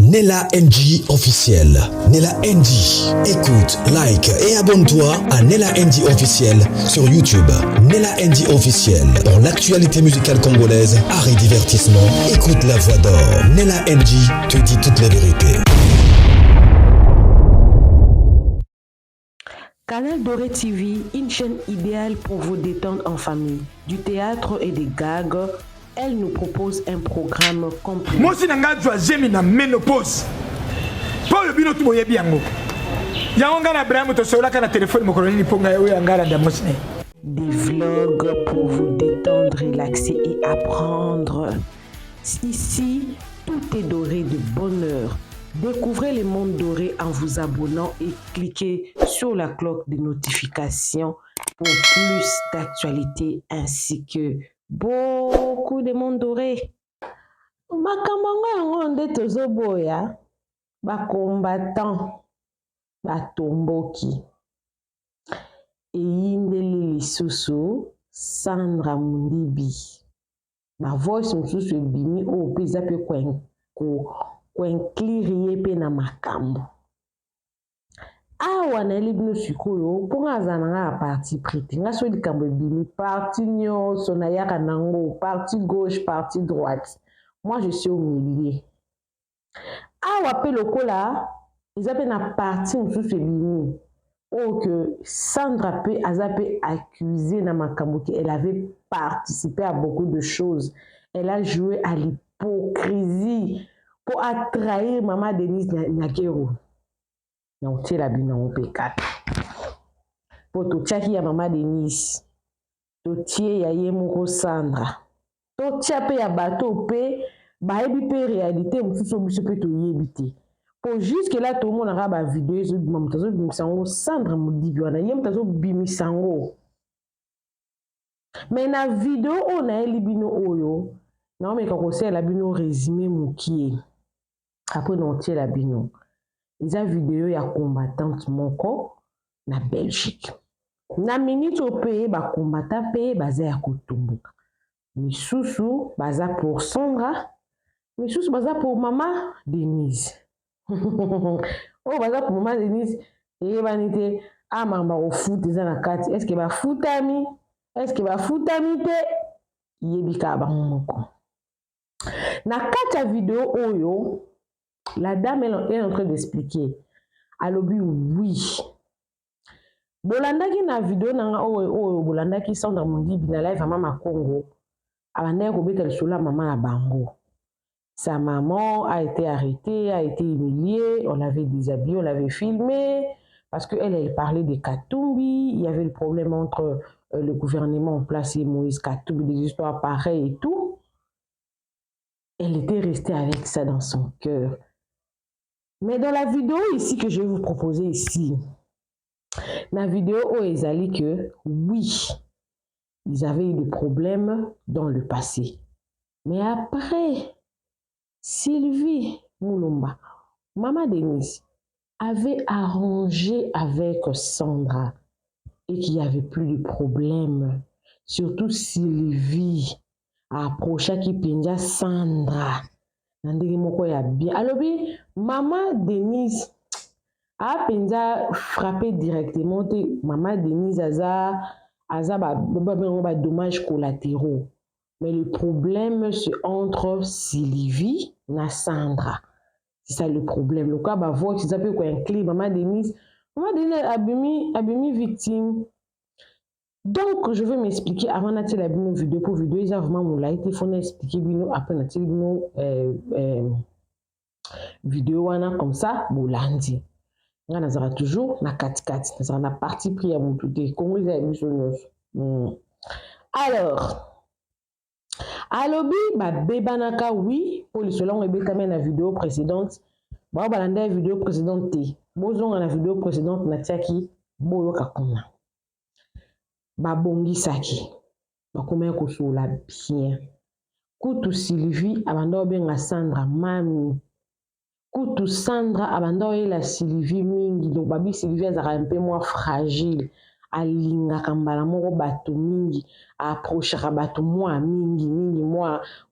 Nella NG officiel. Nella NG. Écoute, like et abonne-toi à Nella NG officiel sur YouTube. Nella NG officiel. Pour l'actualité musicale congolaise, art et divertissement, écoute la voix d'or. Nella NG te dit toute la vérité. Canal Doré TV, une chaîne idéale pour vous détendre en famille. Du théâtre et des gags, elle nous propose un programme complet. Mwasi na ngai azwa zemi na menopause mpo oyo bino tu boyebi yango yango ngai na Abraham tosololaka na telefone mokolo nini mpo ngai oyo ya ngai alanda mwasi na ye. Des vlogs pour vous détendre, relaxer et apprendre. Ici, tout est doré de bonheur. Découvrez le monde doré en vous abonnant et cliquez sur la cloche de notification pour plus d'actualités ainsi que beaucoup de monde doré. Makambo yango yango nde tozoboya ba combattant batomboki eyindeli lisusu Sandra Mundibi ba voice mosusu ebimi oyo mpe eza mpe koinclure ye mpe na makambo awa nayeli bino sikoyo mpo nga azala na nga na parti pris te. Nga soki likambo ebimi parti nyonso nayaka nango, parti gauche, parti droite, moi je suis au milieu. Awa mpe lokola eza mpe na parti mosusu ebimi oyo que Sandra mpe aza mpe accusé na makambo ke elle avait participé à beaucoup de choses, elle a joué à l'hypocrisie mpo atrahir mama Denise Nyakero. Na kotiela bino yango mpe kaka mpo totiaki ya mama Denise, totie ya ye moko Sandra, totia mpe ya bato mpe bayebi mpe réalité mosusu biso mpe toyebi te. Po jusque là tomonaka bavideo ezobima, moto azobimisa yango Sandra Modibi wana, ye moto azobimisa yango. Mais na video oyo nayeli bino oyo, naomeka kosalela bino résumé mokie, après naotiela bino. Eza video ya combattante moko na Belgique. Na minute oyo mpe bacombattant mpe baza ya kotumbuka, misusu baza pour Sandra, misusu baza pour mama Denise. Oyo baza pour mama Denise eyebani te. Makambo ya kofuta eza na kati, est-ce bafutami, est-ce bafutami te, yebi kaka bango moko. Na kati ya video oyo, la dame est en train d'expliquer. Alobi oui, bolandaki na video na nga oyo, oyo bolandaki Sandra Mondibi na live ya Mama Congo, abandaki kobeta lisolo ya mama na bango. Sa maman a été arrêtée, a été humiliée, on l'avait déshabillée, on l'avait filmée parce que elle, elle parlait de Katumbi. Il y avait le problème entre le gouvernement en place et Moïse Katumbi, des histoires pareilles et tout. Elle était restée avec ça dans son cœur. Mais dans la vidéo ici que je vais vous proposer ici, la vidéo oyo ezali que oui, ils avaient eu des problèmes dans le passé. Mais après, Sylvie Moulomba, Maman Denise, avait arrangé avec Sandra et qu'il n'y avait plus de problème. Surtout Sylvie approchaki mpenza Sandra na ndenge moko ya bien. Alobi mama Denise apenza frappé directement te. Mama Denise aza babengango badommage collatéraux, mais le problème, c'est entre Sylvie na Sandra, c'est ça le problème. Lokola bavoice eza mpe koinclure mama Denise, mama Denise abimi victime. Donc je vais m'expliquer avant natiela bino vidéo, po vidéo eza vraiment molai te. Faut na expliquer bino, après natieli bino vidéo wana, comme ça bolandi. Ngai nazalaka toujours na katikati, nazalaka na parti pris ya motu te. Kongo eza ya biso nyonso. Alors alobi babebanaka, oui, mpo lisolo yango ebetami na vidéo précédente. Bao balanda ya vidéo précédente te, bozonga na vidéo précédente natiaki, boyoka kuna. Babongisaki, bakomaki kosola bien. Kutu Sylvie abanda kobenga Sandra mami, kutu Sandra abanda koyela Sylvie mingi. Donc babi Sylvie azalaka mpe mwa fragile, alingaka mbala moko bato mingi, aapprochaka bato mwa mingi mingi,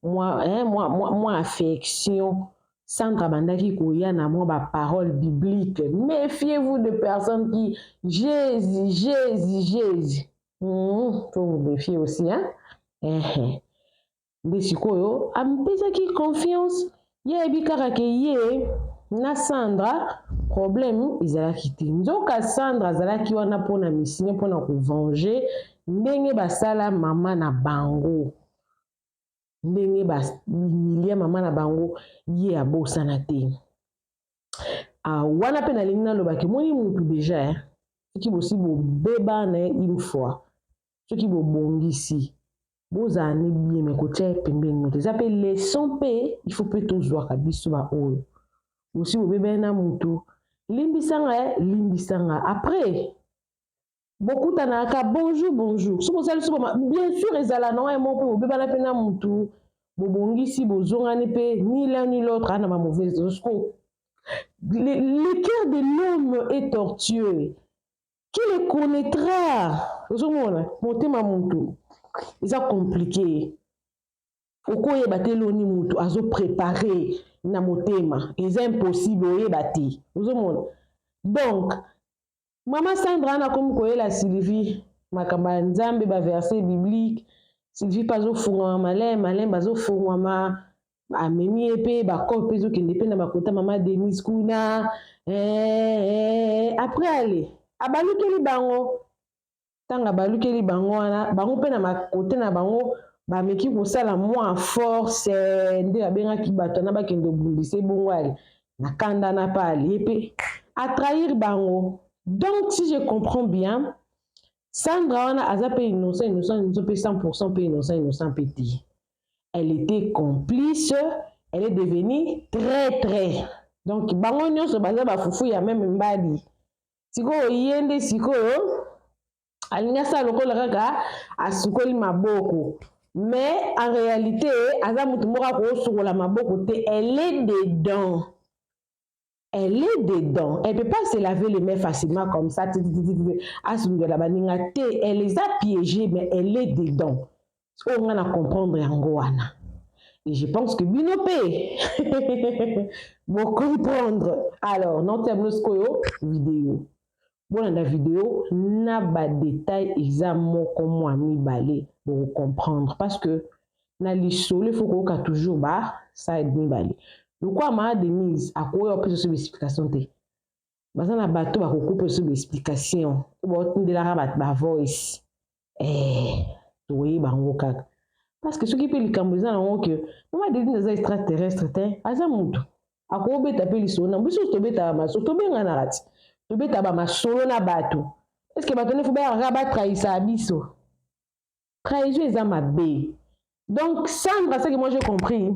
mwa affection. Sandra abandaki koya na mwa ba parole biblique. Méfiez-vous de personnes qui Jésus, Jésus, Jésus. Faut vous méfier aussi, hein? Eh, eh. Nde sikoyo amipesaki confiance, ye ayebi kaka ke ye na Sandra problème ezalaki te. Nzoka Sandra azalaki wana mpona mission, mpona kovenger ndenge basala mama na bango, ndenge bamilia mama na bango, ye abosana te. Ah, wana mpe nalingi nalobaki, moni mutu déjà, eh? Soki bosi bobeba na ye une fois, soki bobongisi, bozala ne bien, me kotia ye pembeni moto eza mpe leçon. Mpe il faut mpe tozwaka biso baoyo bosi bobebani na mutu, limbisanga, limbisanga, après bokutanaka, bonjour, bonjour. Soki bosali so, bien sûr ezala na ye moko mpe bobebana mpe na mutu, bobongisi, bozongani mpe, ni l'un ni l'autre ana bamauvaise. Le cœur de l'homme est tortueux, qui le connaîtra? Ozomona motema mutu eza compliqué, okoyeba te eloni mutu azoprépare na motema, eza impossible oyeba te. Ozomona, donc mama Sandra wana akomi koyela Sylvie makambo ya Nzambe, baverset biblique. Sylvie mpe azofungwama malembe malembe, azofungwama, amemi ye mpe bakope mpe ezokende mpe na bakota mama Denise kuna. Après ale abalukeli bango. Ntango abalukeli bango wana, bango mpe na makote na bango bameki kosala mwa force nde babengaki bato wana bakende obundisa. Ebongo ale na kanda na pa ale ye mpe atrahir bango. Donc si je comprends bien, Sandra wana aza mpe innocent, innocent, innocent mpe 100% mpe innocent, innocent mpe te. Elle était complice, elle est devenue très très. Donc bango nyonso baza bafufu ya même mbadi. Sikoyo ye nde sikoyo alingi asala lokola kaka asukoli maboko, mais en réalité aza motu moko akosukola maboko te. Elle est dedans, elle est dedans, elle peut pas se laver les mains facilement comme ça, asundela baninga te. Elle les a piégés, mais elle est dedans. Oyo nga na comprendre yango wana, et je pense que bino mpe bocomprendre. Alors notermine sikoyo video, bolanda video na badetail eza moko mwa mibale, bokocomprendre, parce que na lisolo il faut koyoka toujours ba side mibale. Lokola maa Denise akoya opesa so baexplication te, baza na bato bakokupa so baexplication oyo baotindelaka bato bavoice, toyeba yango kaka, parce que soki mpe likambo eza nango ke mama Denise aza extraterrestre te, aza motu akobeta mpe lisolo na biso. Tobetaka masolo, tobenganaka ti tobeta bamasolo na bato. Est-ce bato nde faut bayaka kaka batrahisa biso? Trahison eza mabe. Donc Sandra, ce que moi j'ai compris,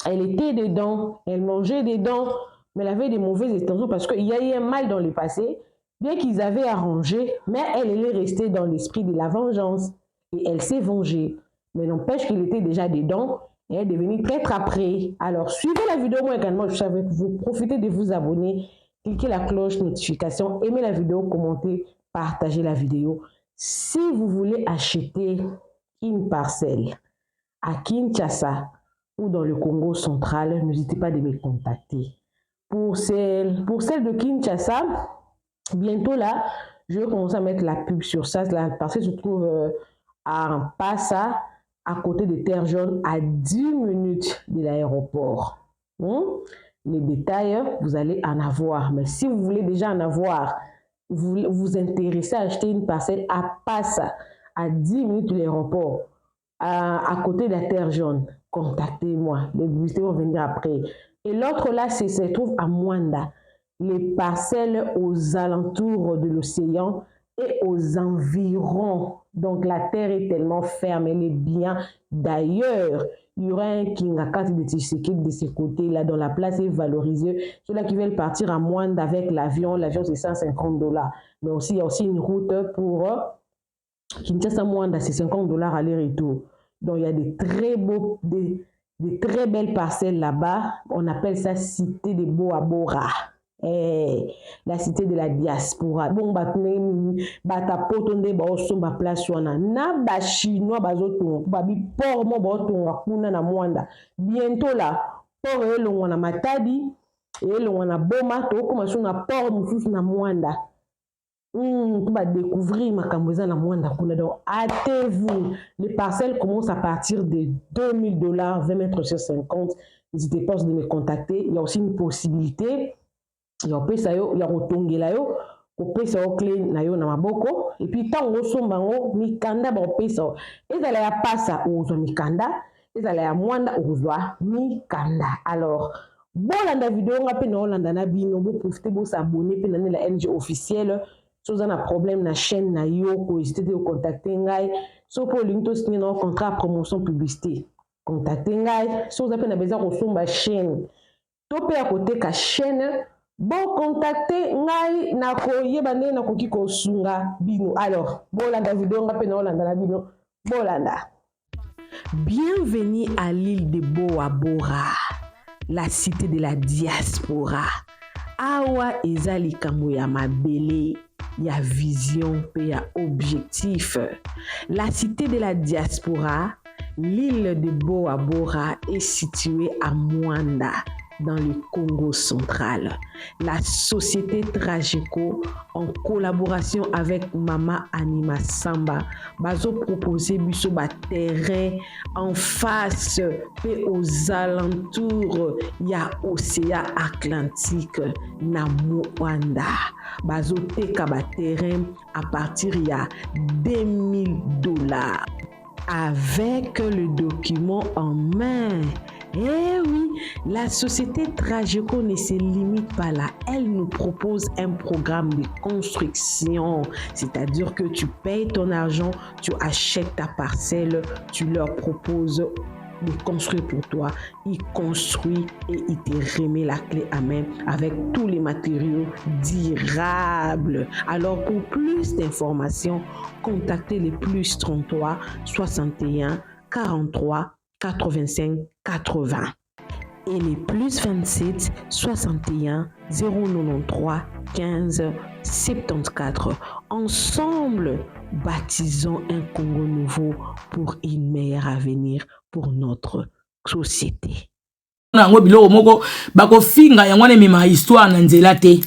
elle était dedans, elle mangeait dedans, mais elle avait des mauvaises intentions parce qu'il y a eu un mal dans le passé. Bien qu'ils avaient arrangé, mais elle, elle est restée dans l'esprit de la vengeance et elle s'est vengée. Mais n'empêche qu'il était déjà dedans et elle est devenue traître après. Alors suivez la vidéo, moi également je suis avec vous. Profitez de vous abonner, cliquez la cloche notification, aimez la vidéo, commentez, partagez la vidéo. Si vous voulez acheter une parcelle à Kinshasa ou dans le Congo central, n'hésitez pas de me contacter. Pour celle de Kinshasa, bientôt là, je vais commencer à mettre la pub sur ça. La parcelle se trouve à Passa, à côté de Terre Jaune, à 10 minutes de l'aéroport. Les détails, vous allez en avoir. Mais si vous voulez déjà en avoir, vous vous intéressez à acheter une parcelle à Passa, à 10 minutes de l'aéroport, à côté de la Terre Jaune, contactez-moi. Les publicités vont venir après. Et l'autre là, c'est se trouve à Mwanda. Les parcelles aux alentours de l'océan et aux environs. Donc la terre est tellement ferme, elle est bien. D'ailleurs, il y aura un Kingakati de Tshisekedi de ce côté-là, dont la place est valorisée. Ceux-là qui veulent partir à Mwanda avec l'avion, l'avion c'est 150 $. Mais aussi, il y a aussi une route pour Kinshasa Mwanda, c'est 50 $ aller-retour. Donc il y a des très beaux, des très belles parcelles là-bas. On appelle ça cité de Boabora. Eh, la cité de la diaspora. Bon, bato ndenge bato poto nde baosomba place wana, na bachinois bazotonga babi port mo baotonga kuna na Mwanda. Bientôt là, Port elongwa na Matadi, elongwa na Boma, tokoma so na port mosusu na Mwanda. To ba découvrir makambo eza na Mwanda kuna. Donc hâtez-vous, les parcelles commencent à partir de 2000 $, 20 mètres sur 50. N'hésitez pas de me contacter. Il y a aussi une possibilité ya kopesa yo, ya kotongela yo, kopesa yo clé na yo na maboko. Et puis ntango osomba yango, mikanda bakopesa yo, ezala ya pasa okozwa mikanda, ezala ya Mwanda okozwa mikanda. Alors bolanda video, nga mpe naolanda na bino. Boprofite bos'abonner mpe na Nela NG Officiel. So oza na problème na chaîne na yo, kohésite te kocontacte ngai. So mpo olingi tosigner na contrat promotion publicité, contacte ngai. So oza mpe na besoin kosomba chaîne to mpe ya koteka chaîne, bocontacte ngai, nakoyeba ndenge nakoki kosunga bino. Alors bolanda video, nga mpe naolanda na bino, bolanda. Bienvenue à l'île de Boa Bora, la cité de la diaspora. Awa eza likambo ya mabele, ya vision mpe ya objectif. La cité de la diaspora, l'île de Boa Bora, est située à Mwanda, dans le Congo central. La société Trageco, en collaboration avec Mama Anima Samba, bazo proposer biso ba terrain en face pe aux alentours ya océan Atlantique na Mwanda. Bazo teka ba terrain à partir ya 2000 $, avec le document en main. Eh oui, la société Trageco ne se limite pas là. Elle nous propose un programme de construction. C'est-à-dire que tu payes ton argent, tu achètes ta parcelle, tu leur proposes de construire pour toi. Il construit et il te remet la clé à main avec tous les matériaux durables. Alors pour plus d'informations, contactez les plus 33 61 43 85 80 et les plus 27 61 093 15 74. Ensemble, bâtissons un Congo nouveau pour une meilleure avenir pour notre société. Yango biloko moko bakofinga yango wana emema histoire na nzela te.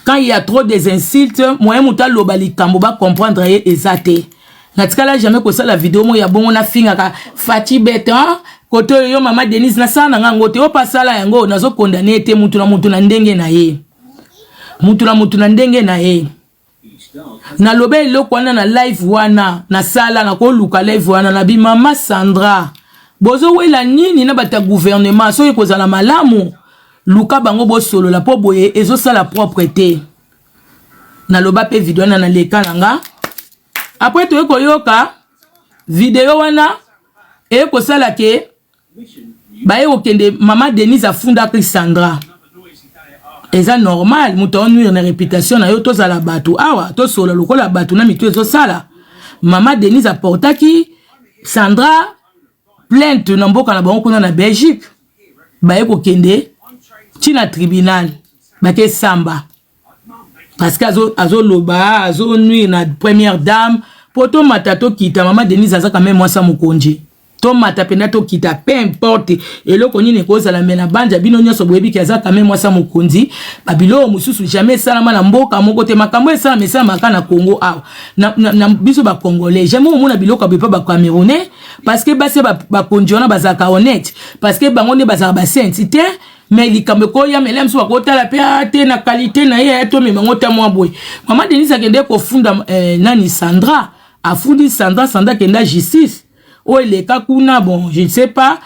Quand il y a trop des insultes, moyen moto aloba likambo bacomprendre ye eza te. Natikala jamais kosala video moko ya bongo nafingaka Fatshi Béton kote oyo. Yo mama Denise, nasala na nga yango te. Oyo pasala yango, nazokondane ye te. Mutu na mutu na ndenge na ye, mutu na mutu na ndenge na ye. Naloba eloko wana na live wana nasala, nakoluka live wana. Na bimama Sandra, bozowela nini na bato ya gouvernement? Soki kozala malamu, luka bango bosolola, mpo boye ezosala propre te. Naloba mpe video wana naleka na nga. Après toye koyoka video wana eye kosala ke baye kokende, mama Denise afundaki Sandra. Eza normal, moto aonuire na réputation na yo. Tozala bato awa, tosola lokola bato na mitu ezosala. Mama Denise aportaki Sandra plainte na mboka na bango kuna na Belgique. Baye kokende ntina tribunal, bakesamba parce que azoloba azonuire na première dame. Mpo tomata tokita, mama Denise aza quand même mwasi ya mokonzi. Tomata mpenza tokita, peu importe eloko nini ekozala, me na banja bino nyonso boyebi ke aza quand même mwasi ya mokonzi. Babiloko mosusu jamais esalama na mboka moko te. Makambo esalama, esalamaka na Congo awa, na biso Bacongolais. Jamais omona biloko ya boye mpa Bacamerounais, parce que basi bakonzi wana bazalaka honnête, parce que bango nde bazalaka basainte te. Mais likambo ekoyamela mosusu, bakotala mpe a te na qualité na ye, tomema yango ta mwa boye. Mama Denise akende kofunda nani, Sandra. Afundi Sandra, Sandra akenda justice oyo eleka kuna. Bon, je ne sais pas,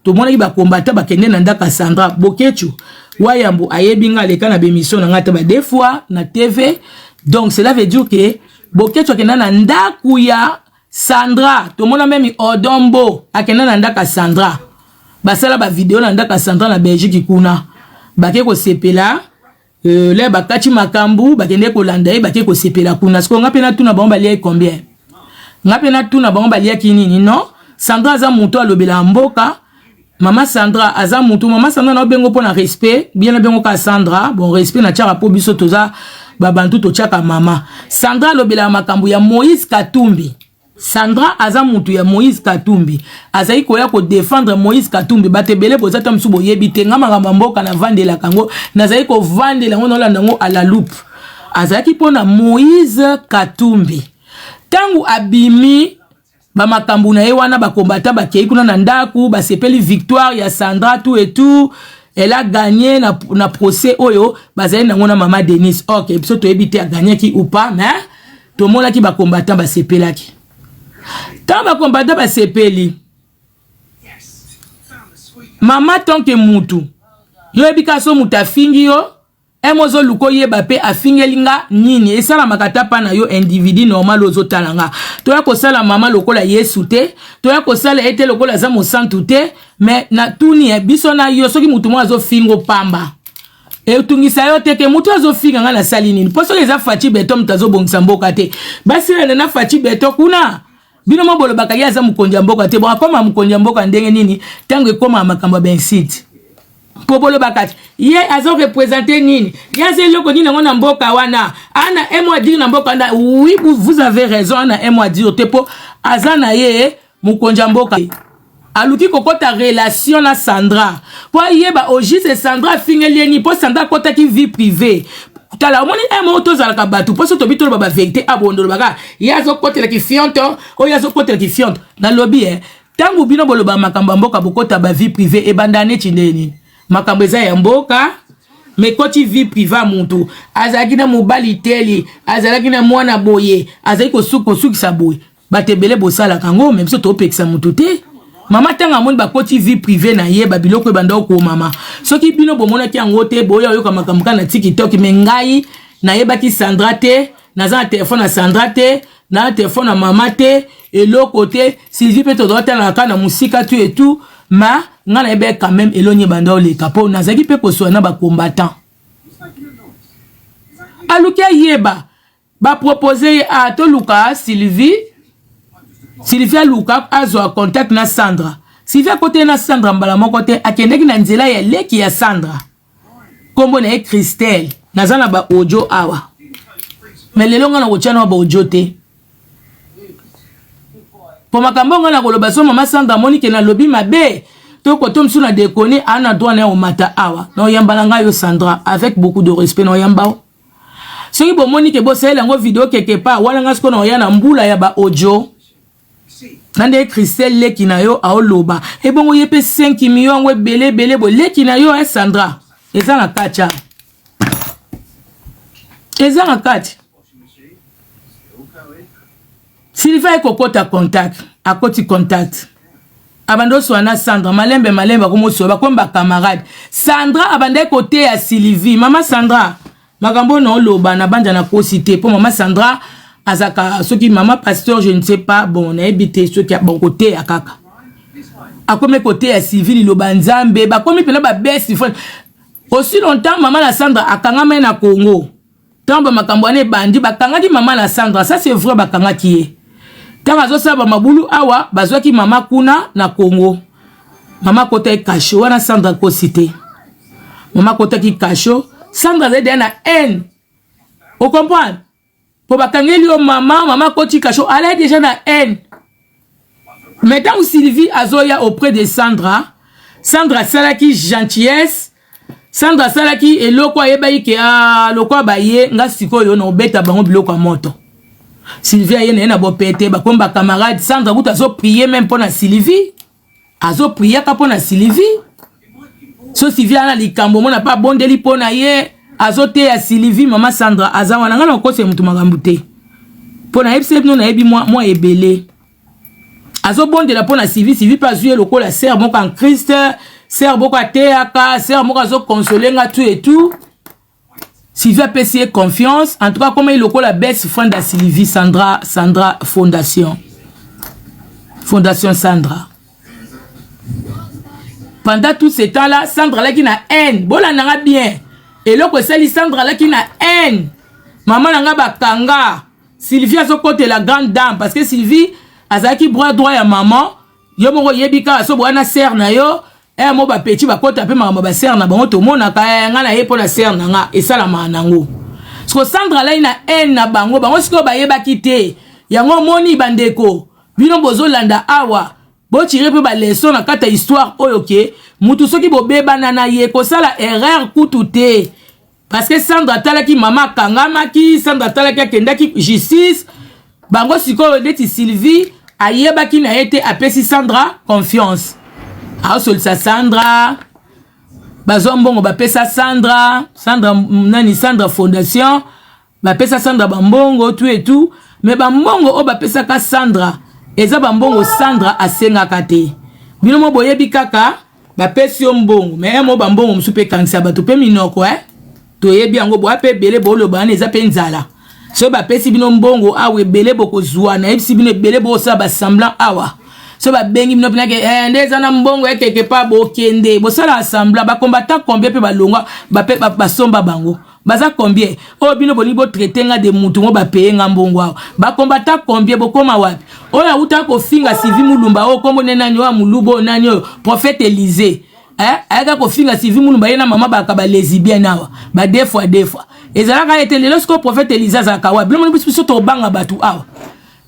tomonaki bakombata bakende na ndako ya Sandra. Bokechu Wayambo ayebi nga, aleka na bémission na nga te ba deux fois na TV. Donc cela veut dire que Bokechu akenda na ndako ya Sandra. Tomona même Odombo akenda na ndako ya Sandra, basala bavideo na ndako ya Sandra na Belgique kuna. Bake kosepela le bakati makambo, bakende kolanda ye, bake kosepela kuna. Sikoyo nga mpe natuna bango, baliaki combien? Nga mpe natuna bango, baliaki nini? Non, Sandra aza moto alobelaka mboka. Mama Sandra aza motu, mama Sandra na obengo mpo na respect bien, nabengo kaka Sandra. Bon, respect natiaka mpo biso toza babantu, totiaka mama Sandra alobelaka makambo ya Moïse Katumbi. Sandra aza mutu ya Moïse Katumbi, azali koya ko défendre Moïse Katumbi. Bato ebele boza ta mosusu boyebi te, nga makambo ya mboka navandelaka yango, nazali kovandela yango, naolanda yango à la loupe. Azalaki mpo na Moïse Katumbi. Ntango abimi bamakambo na ye wana, bakombata bakei kuna na ndako, basepeli victoire ya Sandra, tout et tout, elle a gagné na procès oyo bazali nango na mama Denise. Ok, biso toyebi te agagnaki ou pas, mais tomonaki bacombattant basepelaki. Ntango bacombattant basepeli, mama tonke mutu yo oyebi kaka so mutu afingi yo eme, ozoluka oyeba mpe afingeli nga nini. Esalamaka ta mpa na yo individu normal ozotala nga. Toya kosala mama lokola Yesu te, toya kosala ye te lokola aza mosantu te, mais na tuni ye biso na yo, soki mutu moko azofinga pamba, etungisa yo te ke mutu azofinga nga nasali nini? Mpo soki eza Fatshi Béton, moto azobongisa mboka te, basilana na Fatshi Béton kuna. Bino mo bolobaka ye aza mokonzi ya mboka te. Bon, akóma mokonzi ya mboka ndenge nini ntango ekóma makambo ya bainsulte? Mpo bolobaka ti ye azoreprésenter nini, ye aza eloko nini yango na mboka wana? Ana un mot à dire na mboka wana? Oui, vous avez raison, ana un mot à dire te, mpo aza na ye mokonzi ya mboka. Aluki kokɔta relation na Sandra mpo ayeba au juste Sandra afingeli ye nini, mpo Sandra akɔtaki vie privée. Tala, omoni un moko tozalaka bato, mpo so tobi toloba bavérité, abondo olobaka ye azokotelaki fionto oyo azokotelaki fionto. Nalobi e ntango bino boloba makambo ya mboka, bokɔta bavie privée, ebanda neti nde nini? Makambo eza ya mboka, mais koti vie privée ya mutu, azalaki na mobali teli, azalaki na mwana boye, azalaki kosukisa boye. Bato ebele bosalaka yango, mais biso topekisa mutu te. Mama ntango amoni bakoti vie privée na ye, babiloko ebanda okomama. Soki bino bomonaki yango te, boya oyoka makambo kaka na TikTok. Mais ngai nayebaki Sandra te, naza na telefone ya Sandra te, na telefone ya mama te, eloko te. Sylvie mpe tozala kaka na mosika tu et tout, ma ngai nayebaki quand même eloni ebanda oleka, mpo nazalaki mpe kosola na bacombattant. Aluki ayeba, bapropose ye a toluka Sylvie. Sylvie aluka azwa contact na Sandra. Sylvie akoteli na Sandra mbala moko te, akendaki na nzela ya leki ya Sandra, nkombo na ye Christelle. Naza na baaudio awa, mais lelo ngai na kotia na baaudio te, mpo makambo ngai na koloba so mama Sandra amoni ke nalobi mabe to koto mosusu na dekoni, aa na droit na ye omata awa na oyamba na ngai yo Sandra, avec beaucoup de respect na oyamba o. Soki bomoni ke bosalela yango video quelque part wana, ngai sikoyo na oya na mbula ya baaudio na nde Christelle leki na yo aoloba. Ebongo ye mpe 5 million yango ebele ebele boye, leki na yo e Sandra, eza na kati awa, eza na kati. Sylvain ekokota contact, akoti contact, abandi oswana na Sandra malembe malembe, akomosola, bakomi bacamarade. Sandra abandaki koteya Sylvie. Mama Sandra, makambo oyo naoloba na banja nakosi te, mpo mama Sandra azalaka soki mama pasteur, je ne sais pas, bon, nayebi te soki bon koteya kaka. Akomi koteya Sylvie liloba Nzambe, bakomi mpena babest friend. Aussi longtemps mama na Sandra akangama ye na Congo, ntango bamakambo wana ebandi, bakangaki mama na Sandra, ça c'est vrai, bakangaki ye ntango azosala bamabulu awa, bazwaki mama kuna na Congo. Mama akotaki cachot wana, Sandra akosi te, mama akotaki cachot. Sandra azali deya na haine, ocomprendre, mpo bakangeli yo mama. Mama akoti cachot, alai déjà na haine. Mais ntango Sylvie azoya auprès de Sandra, Sandra asalaki gentillesse, Sandra asalaki eloko ayebaki ke ah, lokola baye nga sikoyo na obeta bango biloko ya moto. Sylvie aye na ye na bopete, bakomi bacamarade. Sandra kutu azoprier même mpo na Sylvie, azopriaka mpo na Sylvie. So Sylvie ana likambo omona mpe abondeli mpo na ye, azoteya Sylvie. Mama Sandra aza wana, ngai na kokosa motu makambo te, mpo nayebisa bino nayebi mwa ebele. Azobondela mpo na Sylvie. Sylvie mpe azwi ye lokola sœur moko en Christ, sœur moko ateyaka, sœur moko azoconsoler nga, tout et tout. Sylvie apesi ye confiance. En tout cas akoma ye lokola best friend ya Sylvie. Sandra, Sandra Fondation, Fondation Sandra. Pendant tout ce temps là, Sandra alaki na haine. Bolandanga bien, eloko esali Sandra alaki na haine, mama na nga bakanga Sylvie, azokotela grande dame, parce que Sylvie azalaki bras droit ya mama. Yo moko oyebi kaka so boya na sœur na yo e mo bapeti bakota mpe makambo basœur na bango, tomonaka nga na ye mpo na sœur na nga esalamaka nango. Siko Sandra alai na haine na bango. Bango sikoyo bayebaki te. Yango omoni bandeko, bino bozolanda awa, botire mpe baleson na kati ya histoire oyo ke mutu soki bobebana na ye kosala erreur kutu te. Parce que Sandra atalaki mama akangamaki, Sandra atalaki akendaki justice. Bango sikoyo neti Sylvie ayebaki na ye te, apesi Sandra confiance. Aosolisa Sandra, bazwa mbongo bapesa Sandra, Sandra nani, Sandra Fondation, bapesa Sandra bambongo tout et tout, mais bambongo oyo bapesaka Sandra eza bambongo Sandra asengaka te. Bino mo boyebi kaka bapesi yo mbongo, mais mo bambongo mosusu mpe ekangisa bato mpe minoko eh? Toyebi yango boya mpe ebele boloba wana eza mpe nzala. Soki bapesi bino mbongo awa ebele bokozwa, nayebisi bino ebele bokosala basemblant awa. So babengi bino mpena ke eh, nde eza na mbongo ya quelque part, bokende bosala semblant. Bakombata combien mpe balongwa bape basomba bango baza combien? Oyo bino bolingi botraite nga de mutu ngo bapeye nga mbongo awa, bakombata combien? Bokoma wapi? Oyo awuta kofinga Sylvie Mulumba, oyo kombo nde nani, oyo moluba oyo nani, oyo prophète Élysée eh, ayaka kofinga Sylvie Mulumba, ye na mama baka balesbienne awa ba deux fois deux fois ezalaka ete. Lelo sikoyo prophète Élysée azalaka wapi? Bino moni biso tobanga bato awa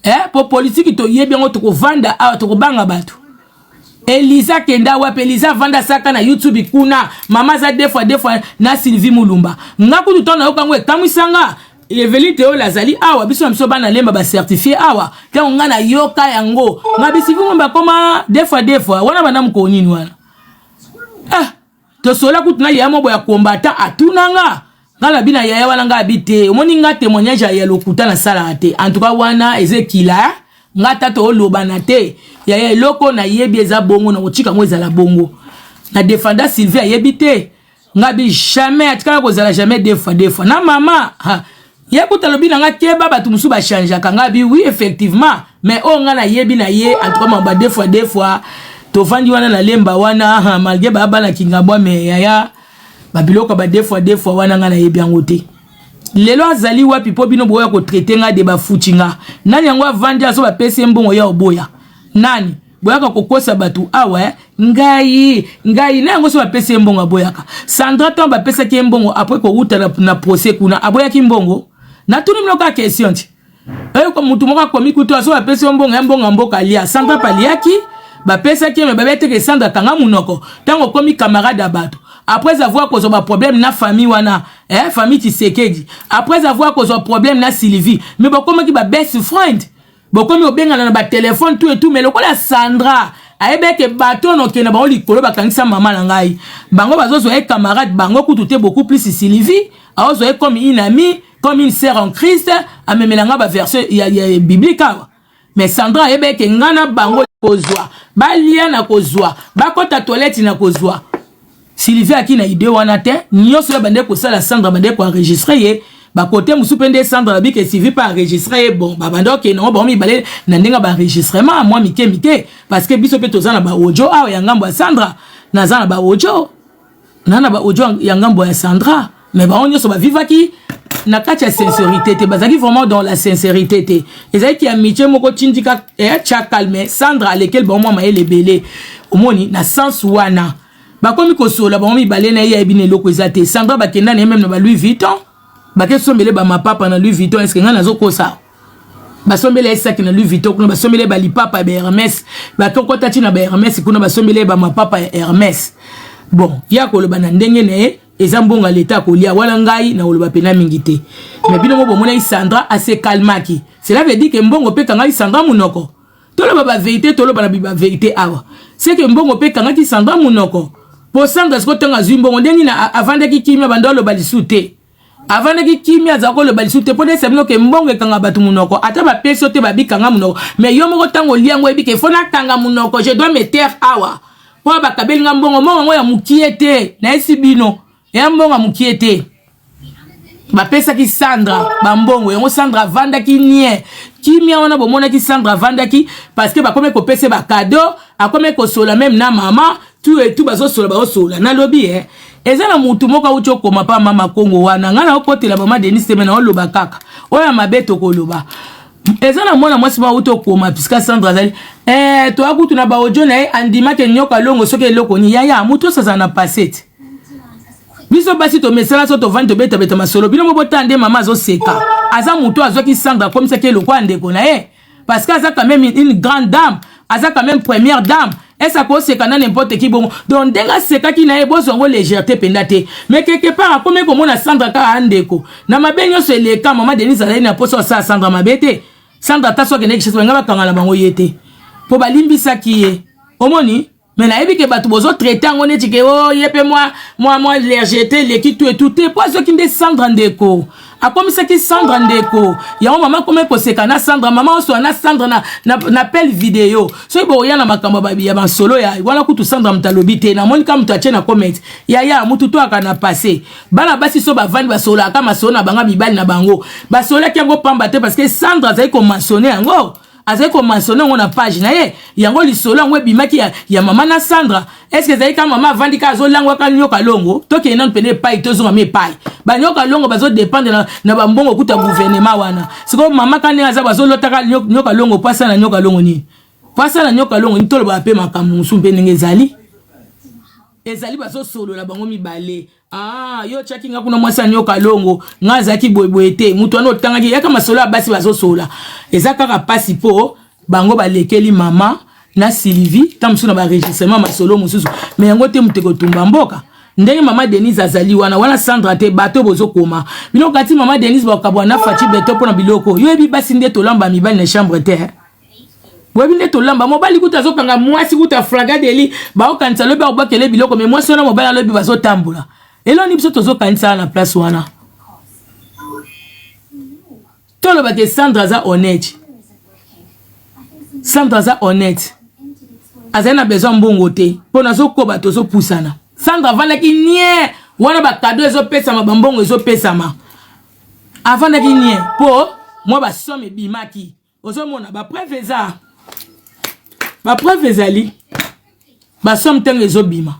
eh, po politiki toyebi yango, tokovanda awa tokobanga bato. Eliza kenda wapi? Eliza avanda asaka na YouTube kuna, mama aza deux fois deux fois na Sylvie Mulumba. Nga kutu ntango nayoka yango ekamwisanga. Eveline Teola azali awa, biso na biso bana lemba bacertifie awa. Ntango nga nayoka yango, nga bi Sylvie Mulumba akoma deux fois deux fois wana banda mokolo nini wana? Ah, tosola kutu na yaya moko ya kombata, atunanga nga na bina yaya wana, nga abi te. Omoni nga témoignage ya lokuta nasalaka te. En tout cas wana eza ekila nga tata olobana te yaya. Eloko nayebi eza bongo, na kotika yango ezala bongo. Na defanda Sylvie, ayebi te nga bi jamais atikala kozala jamais deux fois deux fois na mama. Ha. Ye kuta alobi na nga keba, bato mosusu bachangeaka. Nga bi oui, effectivement, mais oyo nga nayebi na ye, en tout cas maba deux fois deux fois tovandi wana na lemba wana, malgré baya bana Kingabwa, mais yaya babiloko ba deux fois deux fois wana nga nayebi yango te. Lelo azali wapi mpo bino boya kotraite nga de bafuti nga? Nani yango avandi azo bapesi ye mbongo ya oboya? Nani boyaka kokosa bato awa eh? Ngai ngai na yango so bapesi ye mbongo aboyaka. Sandra ntango bapesaki ye mbongo après kowuta na procès kuna, aboyaki mbongo? Natuni bino kaka question ti oyo mutu moko akomi kutu aso bapesi yo mbongo ya mbongo ya mboka alia. Sandra mpe aliaki, bapesaki ye, me babe teke Sandra kanga monoko. Ntango okomi camarade ya bato après avoir kozwa baproblème na famille wana eh, famille Tshisekedi, après avoir kozwa problème na Sylvie, mais bokomaki ba best friend, bokomi kobengana na batelefone tout et tout. Mais lokola Sandra ayebi eke bato oyo nokende bango likolo bakangisa mama na ngai, bango bazozwa ye camarade, bango kutu te, beaucoup plus Sylvie aozwa ye comme une amie, comme une sœur en Christ, amemela nga baversion ya biblique awa. Mais Sandra ayebi eke nga na bango kozwa balia na kozwa bakɔta toilette na kozwa. Sylvie aki na idée wana te. Nyonso oyo bande kosala, Sandra bande koenregistre ye bakote mosusu mpe nde Sandra babi ke Sylvie mpe enregistre ye. Bon, babanda okende yango bango mibale na ndenge ya baenregistrement mwa mike mike, parce que biso mpe toza na baaudio awa ya ngambo ya Sandra. Naza na baaudio na baaudio ya ngambo ya Sandra. Mais bango nyonso bavivaki na kati ya sincérité te, bazalaki vraiment dans la sincérité te. Ezalaki amitié moko tindika eh, tya calme. Sandra alekeli bango mwa mayele ebele. Omoni na sens wana bakomi kosola bango mibale na ye, ayebi na eloko eza te. Sandra bakenda na ye même na ba Louis Vuitton, bakesombele bamapapa na Louis Vuitton. Est-ce ngai nazokosa? Basombeli ye saki na Louis Vuitton kuna, basombeli ye balipapa ya bahermès, bakokota ntina bahermès kuna, basombeli ye bamapapa ya Hermès. Bon, ya koloba na ndenge na ye eza mbongo ya leta akolia wana, ngai nakoloba mpena mingi te. Mais bino mo bomonaki Sandra ase calmaki, cela veut dire ke mbongo mpe kangaki Sandra monoko. Toloba bavérité, toloba na bavérité awa, c'est que mbongo mpe kangaki Sandra monoko. Mpo Sandra siko ntango azwi mbongo, ndenge nini avandaki kimia, bando aloba lisu te, avandaki kimia, aza koloba lisu te, mpo nayesa bino ke mbongo ekanga bato monoko. Ata bapesi yo te, babikanga monoko, mais yo moko ntango olia yango oyebi ke faut nakanga monoko, je dois me taire awa mpo bakabeli nga mbongo. Mbongo yango ya mokie te, nayesi bino, ya mbongo ya mokie te. Bapesaki Sandra bambongo yango, Sandra avandaki nie kimia wana. Bomonaki Sandra avandaki parce que bakomi kopesa bacadeau, akomi kosola même na mama tout et tout, bazosola bazosola. Nalobi eh, eza na mutu moko awuti okoma pa mama Kongo wana. Ngai naokotela mama Denis te, me naoloba kaka oyo ya mabe tokoloba. Eza na mwana mwasi moko awuti okoma puisque Sandra azali eh, toya kutu na baaudio na ye andimaki nyoka longo soki eloko nini. Yaya, mutu oso azala na passé te. Biso basi tomesana so tovandi tobetabeta masolo bino bobotala nde mama azoseka aza moto azwaki Sandra akomisaki ye lokola ndeko na ye parce que aza quand même une grande dame aza quand même première dame ese akoseka na n'importe qui bongo donc ndenge asekaki na ye bozwa yango légèreté mpenza te mais quelque part akomi komona Sandra kaka ndeko na mabe nyonso eleka mama Denise azali na mposa osala Sandra mabe te Sandra ata soki akendeki Kinshasa balinga bakanga na bango ye te mpo balimbisaki ye omoni. Mais nayebi ke bato bozo traite yango neti ke o oh, ye mpe mwa mwa mwa légèreté eleki tout et tout te mpo azwaki nde Sandra ndeko akomisaki Sandra ndeko yango mama akomi koseka na Sandra mama osola na Sandra na, na, na pele video soki bokoya na makambo ya bansolo ya wana kutu Sandra moto alobi te namoni ka moto atie na comment yaya motu to aka na passé bana basi so bavandi basololaka masolo na bango mibali na bango basololaki yango pamba te parce que Sandra azali komasone yango azali komentionne yango na page na ye yango lisolo yango ebimaki ya, ya mama na Sandra eske ezali kaka mama avandi kaka azolangwaka nyoka longo tokende nanu pene epai tozonga mi epai banyoka longo bazodependre na, na bambongo kuta gouvernement wana sikoyo mama ka ndenge aza bazolotaka nyoka longo mpo asala na nyoka longo nini mpo asala na nyoka longo nini tolobaka mpe makambo mosusu mpe ndenge ezali ezali bazosolola bango mibale Ah, yo otiaki nga kuna mwasi ya nyoka longo nga azalaki boyeboye te moto wana otangaki yaka masolo ya basi bazosola eza kaka mpasi mpo bango balekeli mama na Sylvie ntango mosusu na baregistrement masolo mosusu me yango te moto ekotumba mboka ndenge mama Denise azali wana wana Sandra te bato bozokoma bino kati mama Denise bakabwa na Fatshi Beton mpo na biloko yo yebi basi nde tolamba mibali na chambre te boyebi nde tolamba mobali kutu azokanga mwasi kutu afraga deli baokanisa lobi akobakele biloko me mwasi wana mobali alobi bazotambola eloni biso tozokanisa na place wana tolobaka Sandra aza honnête Sandra aza honnête azali na besoin mbongo te mpo nazokoba tozopusana Sandra avandaki nie wana bakado ezopesama bambongo ezopesama avandaki nie mpo mwa basome ebimaki ozomona bapreuve eza bapreuve ezali basomme ntango ezobima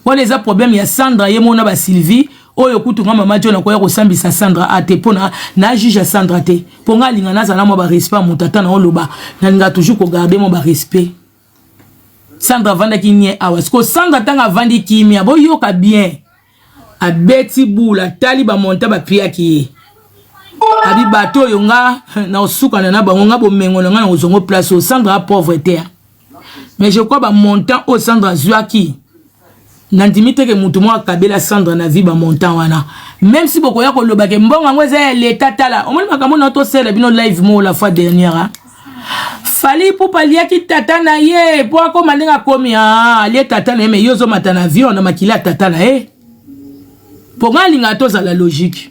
wana eza problème ya Sandra ye mona ba Sylvie oyo kutu nga mama John akoya kosambisa Sandra a te mpo na, na juge ya Sandra te mpo nga alinga nazala mwa barespect moto ata na oloba nalinga toujours kogarde mwa barespect Sandra avandaki nie awa siko Sandra ntango avandi kimia boyoka bien abeti bula atali bamonta bapiaki ye abi bato oyo nga naosukana na bango nga bomengo na nga na kozongo place oyo Sandra a pauvre te mais je crois bamontant oyo Sandra azwaki nandimi te ke motu moko akabela Sandra na vie bamontant wana même si bokoya koloba ke mbongo yango eza ya leta tala omoni makambo na tosala bino live moko la fois dernière Fally Ipupa aliaki tata na ye mpo akoma ndenge akomi ah, alie tata na ye me yo ozomata na avion na makila ya tata na ye mpo ngai alingaka tozala logique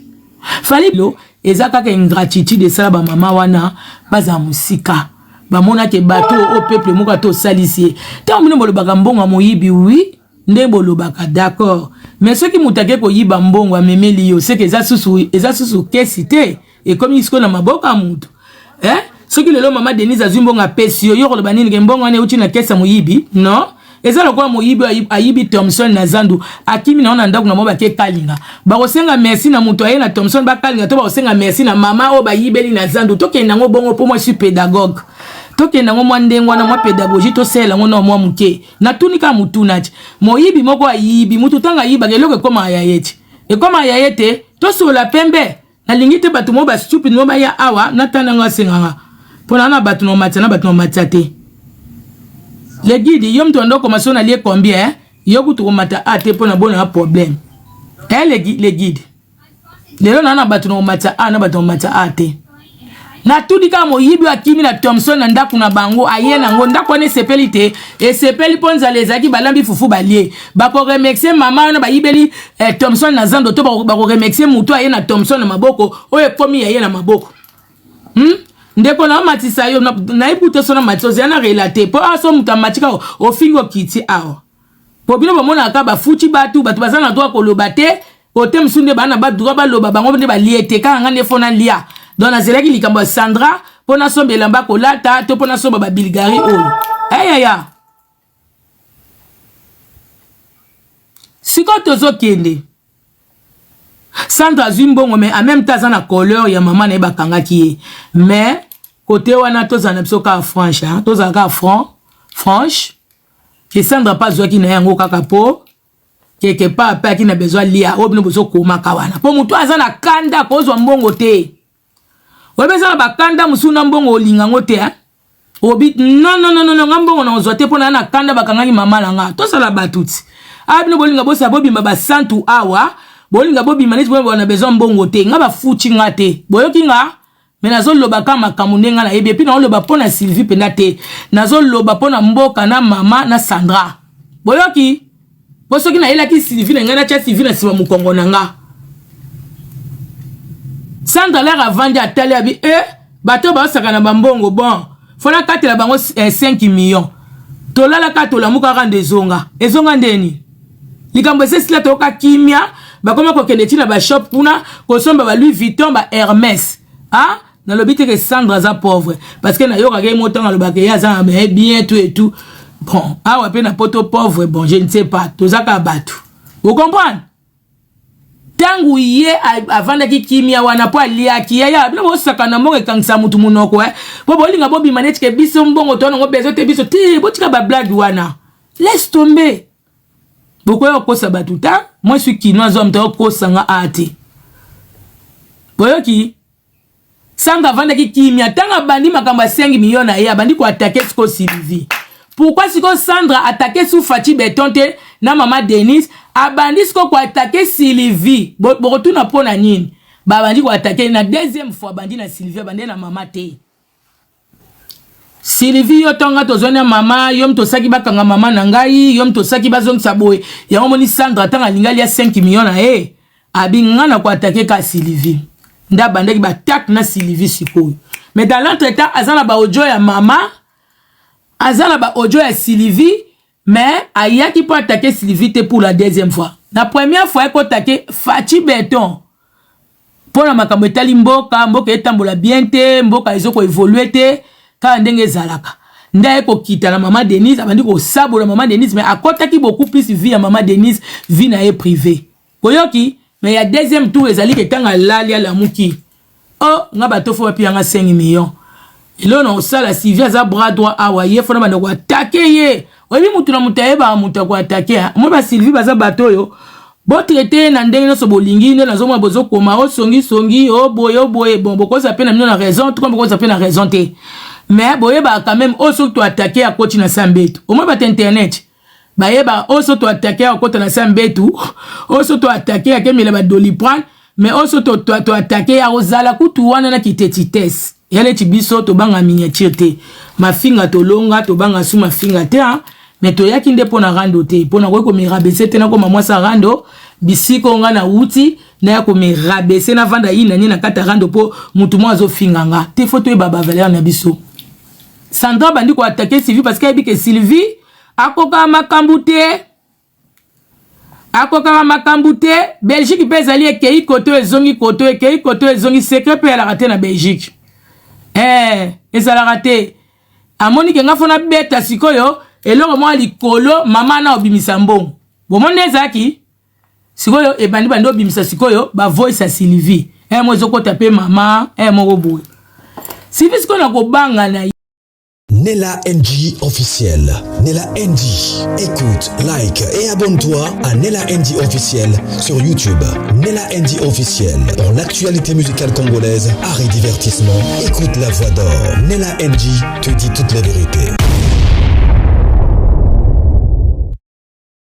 Fally lo eza kaka ingratitude esala bamama wana bazala mosika bamonaki bato oyo peuple moko ata osalisi ye ntango bino bolobaka mbongo ya moyibi wi nde bolobaka d'accord mais soki moto ake koyiba mbongo amemeli yo seke eza susu eza susu kesi te ekomi sikoyo na maboko ya moto eh? soki lelo mama Denise azwi mbongo apesi yo yo koloba nini ke mbongo wana euti na kesi ya moyibi non eza lokola moyibi ayibi Thomson na zandu akimi na na ndako na mwa bake kalinga bakosenga merci na moto aye na Thomson bakalinga to bakosenga merci na mama oyo bayibeli na zandu tokende yango bongo mpo mwa suis pédagogue tokende yango mwa ndenge wana mwa pédagogie tosalela yango na mwa moke natuni kaka motuna ti moyibi moko ayibi motu ntango ayibaka eloko ekomaka ya ye ti ekomaka ya ye te tosolola pembe nalingi te bato moko bastupide moko baya awa natanda yango asenganga mpo na na bato na omatisa na bato na omatisa te le guide yo moto ando okoma so nalie combien eh? yo kutu komata a te mpo na bona na problème eh, le, le guide lelo na na bato na komatisa a na bato na komatisa a te natuni kaka moyibi oyo akimi na Thomson na ndako na bango aye nango ndako wana esepeli te esepeli mpo nzala ezalaki balambi fufu balie bakoremercie mama wana bayibeli eh, Thomson na zando to bakoremercie motu aye na Thomson na maboko oyo ekomi ya ye na maboko hmm? ndeko na omatisa yo nayebi kutu so na matisa ozala na relate mpo awa so moto amati kaka ofingi okiti awa po bino bomonaka bafuti bato bato baza na droit koloba te kote mosusu nde baa na badroit baloba bango nde balie te kaka nga nde fo nalia donc nazelaki likambo ya Sandra mpo nasomba elamba kolata to mpo nasomba babiligari oyo eyaya sikoyo tozokende Sandra azwi mbongo mais en même temps aza na couleur ya mama na ye bakangaki ye mais kote wana tozala na biso kaka franche tozala kaka franc franche ke Sandra mpe azwaki na yango kaka mpo Quelque part mpe aki na besoin alia oyo bino bozokomaka wana, mpo moto aza na kanda akozwa mbongo te. Oyebi, eza na bakanda mosusu na mbongo olinga yango te. Obi non, non, non, non, nga mbongo na ozwa te mpo na na kanda bakangaki mama na nga. Tosala bato ti awa, bino bolinga bosala bobima basantu awa, bolinga bobima neti boyeba na besoin mbongo te. Nga bafuti nga te, boyoki nga? Me nazoloba kaka makambo ndenge nga nayebi. Et puis naoloba mpo na Sylvie mpenza te, nazoloba mpo na mboka na mama na Sandra, boyoki? Mpo soki nayelaki Sylvie na ngai, natya Sylvie na nsima mokongo na nga. Sandra lere avandi, atali, abi e bato baosaka na bambongo. Bon, fo nakatela bango 5 millions. Tolalaka, tolamukaka nde ezonga, ezonga ndeni likambo esi esila. Toyoka kimia, bakoma kokende ntina bashop kuna kosomba ba Louis Vuitton, ba Hermès. Ah, nalobi te ke Sandra aza pauvre, parce que nayokaka ye mo ntango alobaka ye aza na bien, tout et tout. Bon, awa mpe na poto pauvre, bon, je ne sais pas, toza kaka bato, ocomprendre? Ntango ye avandaki kimia wana mpo aliaki yaya, bino bosaka na mbongo ekangisa mutu monoko mpo bolinga bobima neti ke biso mbongo to nango bezo te. Biso te, botika bablague wana, laisse tomber. Bokoya kokosa bato ta. Moi suis kino azwa moto akokosanga a te, boyoki? Sandra avandaki kimia. Ntango abandi makambo ya 5 million na ye, abandi koattaquer sikoyo Sylvie. Pourquoi sikoyo Sandra attaquer su Fatshi Béton te na mama Denise? Abandi sikoyo koattaquer Sylvie. Bokotuna mpo na nini babandi koattaquer na deuxième fois. Abandi na Sylvie, abandi na mama te. Sylvie, yo ntonga tozwani na mama, yo moto osaki bakanga mama na ngai, yo moto osaki bazongisa boye. Yango moni Sandra, ntango alingi alia 5 million na ye, abi nga na koattaquer ka Sylvie. Nde abandaki baattaque na Sylvie sikoyo. Mais dans l'entretemps, aza na baaudio ya mama, aza na baaudio ya Sylvie, mais ayaki mpo attaquer Sylvie te pour la deuxième fois. Na première fois, ekoattaquer Fatshi Béton mpo na makambo etali mboka. Mboka etambola bien te, mboka ezokoévoluer te kaka ndenge ezalaka. Nde aye kokita na mama Denise, abandi kosabola mama Denise, mais akɔtaki beaucoup plus vie ya mama Denise, vie na ye privé, koyoki? Mais ya deuxième tour ezali ke ntango alali, alamuki, o oh, nga bato fo bapiyanga 5 millions. Eloko na kosala, Sylvie aza bras droit awa, ye fona banda koattaquer ye. Oyebi, mutu na moto ayebaka moto akoattaquer. Moi baSylvie baza bato oyo botraiter na ndenge nyonso bolingi. Nde nazomona bozokoma osongisongi, oboye oboye. Bon, bokoza mpe na bino na raison to bokoza mpe na raison te, mais boyebaka quand même oyo soki toattaquer, akoti na sa mbeto. Omoi bato internet bayeba oyo so toattaquer, akota na sa mbetu, oyo so toattaquer, akemela badoliprane, mais oyo so toattaquer, akozala kutu wana na kitetitese ya neti biso. Tobanga miniature te, mafinga tolonga, tobanga su mafinga te. Mais toyaki nde mpo na rando te, mpo na koki komirabaisser te. Nakoma mwasi ya rando, bisika oyo nga nauti, naya komirabaisser, navanda ye nani na kati ya rando mpo mutu moko azofinga nga te. Fo toyeba bavaleur na biso. Sandra bandi koattaquer Sylvie parce que ayebi ke Sylvie akokaka makambo te, akokaka makambo te. Belgique mpe ezali ekei koto, ezongi koto, ekei koto, ezongi. Secret mpe ezalaka te na Belgique, ezalaka te. Amoni ke nga fo nabeta sikoyo eloko moko likolo, mama na obimisa mbongo. Bomoni nde ezalaki sikoyo ebandi, bandi obimisa sikoyo bavoice ya Sylvie mo ezokota mpe mama moko boye. Sylvie sikoyo na kobanga na Nella NG officiel. Nella NG. Écoute, like et abonne-toi à Nella NG officiel sur YouTube. Nella NG officiel. Pour l'actualité musicale congolaise, art et divertissement, écoute la voix d'or. Nella NG te dit toute la vérité.